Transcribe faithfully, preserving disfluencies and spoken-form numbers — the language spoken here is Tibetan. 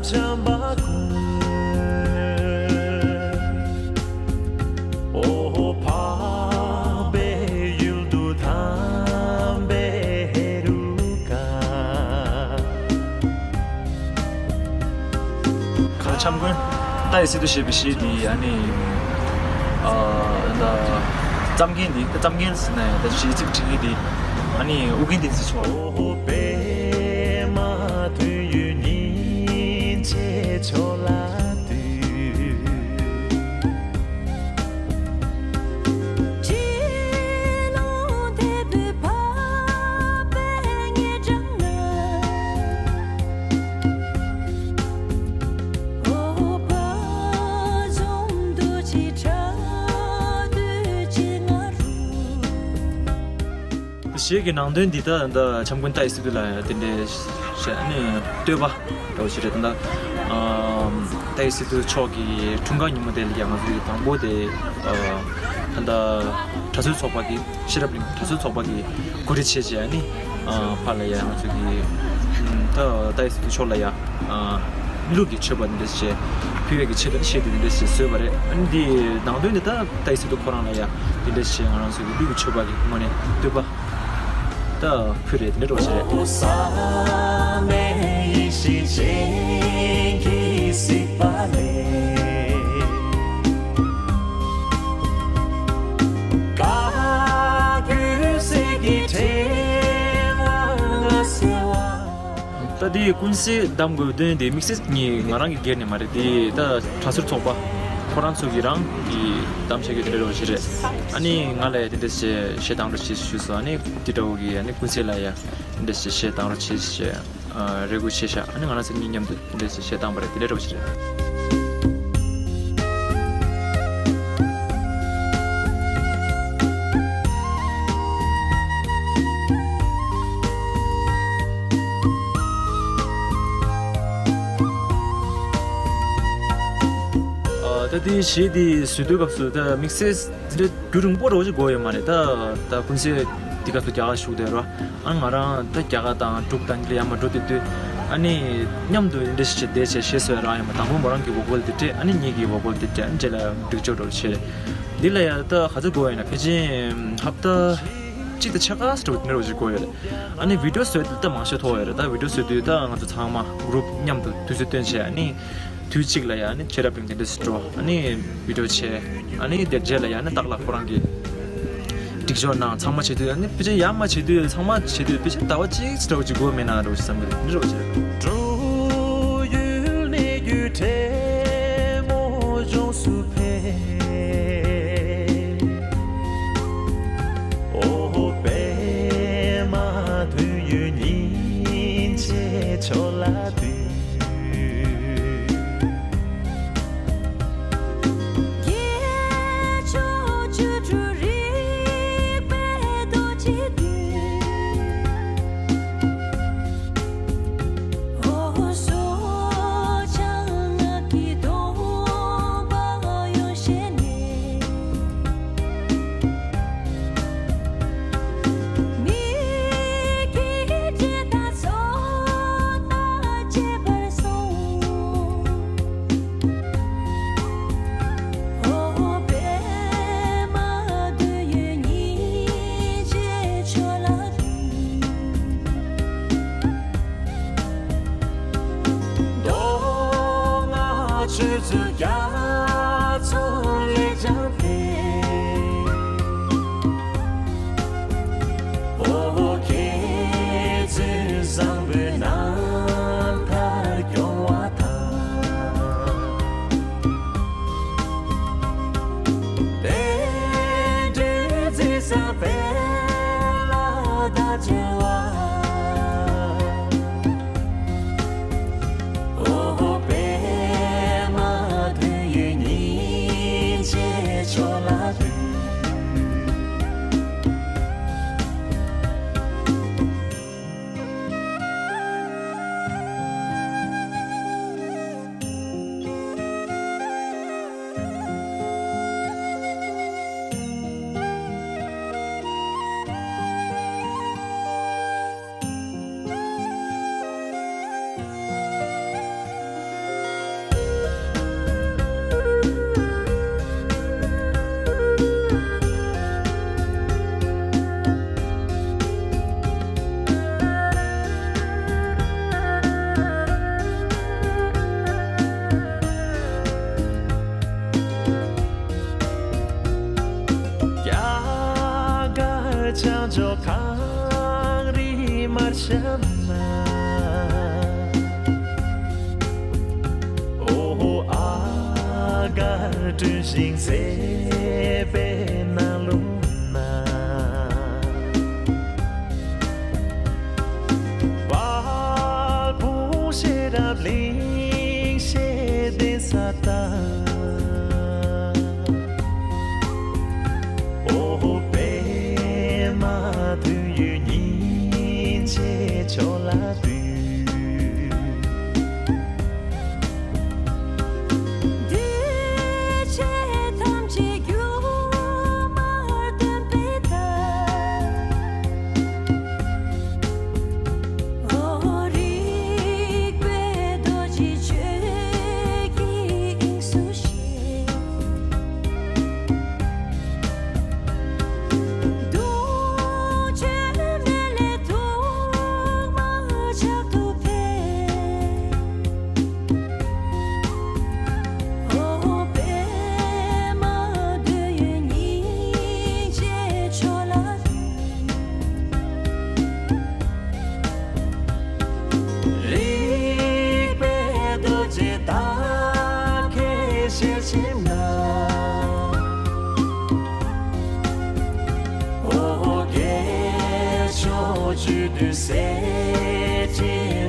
བྱམས་པ་ཀུན། ཨོ་འཕགས་པའི་ཡུལ་དུ་དམ་པའི་ཧེ་རུ་ཀ། ཁ་འཆམ་ཀུན། ཏཱའི་སི་ཏུ་ཞེས་པའི་གཞས་འདི་ཨ་ནི། ཨ་ད་རྩོམ་མཁན་འདི་ད་རྩོམ་མཁན་ཟེར་ན་ཡང་ད་གཞས་ཚིག་བྲིས་མཁན་འདི་ཨ་ནི་ཨུ་རྒྱན་བསྟན་འཛིན་མཚོ། ཨོ་པདྨ་དོན་ཡོད་ཉིན་བྱེད་མཆོག་ལ་འདུད། གཞས་ཀྱི་ནང་དོན་འདི་ད་ད་འཆམ་མགོན་ཏཱའི་སི་ཏུ་ལ་དེ་འདྲའི་ཞེས་ནས་བསྟོད་པ་འདྲ་བོ་ཞིག་རེད། ད་ད་ཏཱའི་སི་ཏུ་མཆོག་གི་འཁྲུངས་སྐར་ཉིན་མོ་དེ་ལ་ཡང་ང་ཚོའི་དང་པོ་དེ་ད་ད་གྲྭ་ཚོའི་ཚོགས་པ་གི་ཤེས་རབ་གླིང་གྲྭ་ཚོའི་ཚོགས་པ་གི་གོ་སྒྲིག་བྱས་བྱས་ནི་ཕར་ལ་ཡང་ང་ཚོ་གི་ད་ཏཱའི་སི་ཏུ་མཆོག་ལ་ཡང་། ཨ། མི་ལུགས་ཀྱི་མཆོད་པ་འདི་འདྲ་ཞིག་ཕུལ་བའི་གི་ཆེད་དུ་གཞས་འདི་འདྲ་ཞིག་བཟོས་པ་རེད། ཨ་ནི་འདི་ནང་དོན་འདི་ད་ཏཱའི་སི་ཏུ་ཁོ་རང་ལ་ཡང་འདི་འདྲ་ཞིག་ང་རང་ཚོ་གི་ལུགས་ཀྱི་མཆོད་པ་གི་ངོས་ནས་བསྟོད་པ་ད་ཕུལ་རེད། འདི་འདྲ་འདྲ་བོ་ཞིག་རེད། ད་དེའི་ཀུན་གསལ་གདམ་དགོས་དོན་དེ་དམིགས་བསལ་ངས་ང་རང་གི་སྒེར་ནས་མ་རེད། དེ་ད་གྲྭ་ཟུར་ཚོགས་པ་ཁོ་རང་ཚོ་གི་རང་གི་གདམ་བྱ་གི་དེ་འདྲ་རོགས་ཞིག་རེད། ཨ་ནི་ང་ལ་ཡ་དེ་འདྲ་ཞེས་གཞས་བཏང་རོགས་ཞེས་ཞུས་སོང་། ཨ་ནི་དེ་འདྲ་བོ་གི་ཨ་ནི་ཀུན་གསལ་ལ་ཡ་དེ་འདྲ་ཞེས་གཞས་བཏང་རོགས་ཞེས་ཞེས་རེ་སྐུལ་བྱས་ཤག་ཨ་ནི་ང་རང་ཚོ་གཉིས་མཉམ་དུ་དེ་འདྲ་ཞེས་གཞས་བཏང་པ་རེད། དེ་འདྲ་རོགས་ཞིག་རེད། ཨ། ད་དེ་གཞས་དེ་བཟོ་དུས་སྐབས་སུ་ད་དམིགས་བསལ་དེ་འདྲ་རྒྱུན་རིང་པོ་རོགས་ཅིག་དགོས་ཡོད་མ་རེད། ད་ད་ཀུན་གསལ་དེ་སྐབས་སུ་རྒྱ་གར་བཞུགས་བསྡད་རོ། ཨ་ང་རང་ད་རྒྱ་གར་དང་འབྲུག་དང་འདི་ལ་ཡར་མར་འགྲོ་བསྡད་དུས་ཨ་ནི་མཉམ་དུ་འདི་འདྲ་ཞིག་བྱས་བསྡད་བྱས་གཞས་བཟོས་རག་ཡོད་མ། དང་པོ་མོ་རང་གི་བོ་ཀལ་དེ་སྤྲད། ཨ་ནི་ངེད་ཀྱི་བོ་ཀལ་དེ་སྤྲད། ཨ་ནི་རྗེས་ལ་ཡང་སྒྲིག་སྦྱོར་འདྲ་བོ་བྱས། འདི་ལ་ཡང་ད་ག་ཚོད་དགོས་ཡོད་ན་ཕལ་ཆེར་ཧབ་ཏ་གཅིག་དང་ཕྱེད་ཀ་ཙམ་འདྲ་བོ་ཅིག་དགོས་ཡོད་རེད། ཨ་ནི་བི་ཌིའོ་བཟོས་དུས་ད་མང་ཤོས་ཐོགས་ཡོད་རེད། ད་བི་ཌིའོ་བཟོས་དུས་ད་ང་ཚོ་ཚང་མ་གུ་རུབ་མཉམ་དུ་དུས་ཚོད་བཏོན་བྱས། ཨ་ནི་དུས་གཅིག་ལ་ཡང་ཨ་ནི་ཆེ་རབ་རིང་དེ་འདྲ་ཞིག་འགྲོ། ཨ་ནི་བི་ཌིའོ་བྱས། ཨ་ནི་དེ་རྗེས་ལ་ཡང་ཨ་ནི་ཏག་ལ་ཁོ་རང་གིས་སྒྲིག་སྦྱོར་ནང་ཚང་མ་བྱེད་དུས། ཨ་ནི་ཕལ་ཆེར་ཡར་མར་བྱེད་དུས་ཚང་མ་བྱེད་དུས་ཕལ་ཆེར་ཟླ་བ་གཅིག་ཙམ་འདྲ་བོ་ཅིག་དགོས་མེད་ན་འདྲ་བོ་ཞིག་བསམ་གི་འདུག་འདྲ་བོ་ཅིག་རེད། འགྲོ་ཡུལ་གནས་རྒྱུ་འཕྲད་མོ་ལྗོངས་སུ་ཕེབས། ཨོ་ཧོ་པདྨ་དོན་ཡོད་ཉིན་བྱེད་མཆོག་ལ་འདུད། མདོ་སྔགས་ཆོས་ཚུལ་རྒྱ་མཚོ་ལས་ཀྱང་འཕེལ། ཨོ་མཁས་བཙུན་བཟང་པོའི་རྣམ་ཐར་སྐྱོང་བ་དང་། པཎ་གྲུབ་འཛིན་ས་དཔལ་ལ་བདག་བྱེད་པ། ཨོ་ཧོ་པདྨ་དོན་ཡོད། ཞབས་ན། ཨོ་ཨ་གར་སྤྲུལ་ཞིང་མཛེས་པའི་ནགས་ཀླུང་ན། དཔལ་སྤུངས་ཤེས་རབ་གླིང་ཞེས་གདན་ས་བཏབ། ཨོ་ཧོ། པདྨ་དོན་ཡོད་ཉིན་བྱེད་མཆོག་ལ་འདུད། འདུས་བྱས་ཐམས་ཅད་སྒྱུ་མར་སྟོན་པའི་བདག། ཨོ་རིག་པའི་རྡོ་རྗེ་ཆོས་ཀྱི་དབྱིངས་སུ་གཤེགས། གདུང་བརྒྱུད་མེ་ལྷའི་ཐུགས་དམ་ཕྱག་ཏུ་ཕེབས། ཨོ་པདྨ་འདོད་ཡོན་སྙིང་རྗེ་མཆོག་ལ་འདུད། རིག་པའི་རྡོ་རྗེ་རྟ་སྐད་ཤེར་ཕྱིན་ལ། ཨོ་རྒྱལ་མཆོག་བཅུད་བསྡུས་གསེར་གྱི་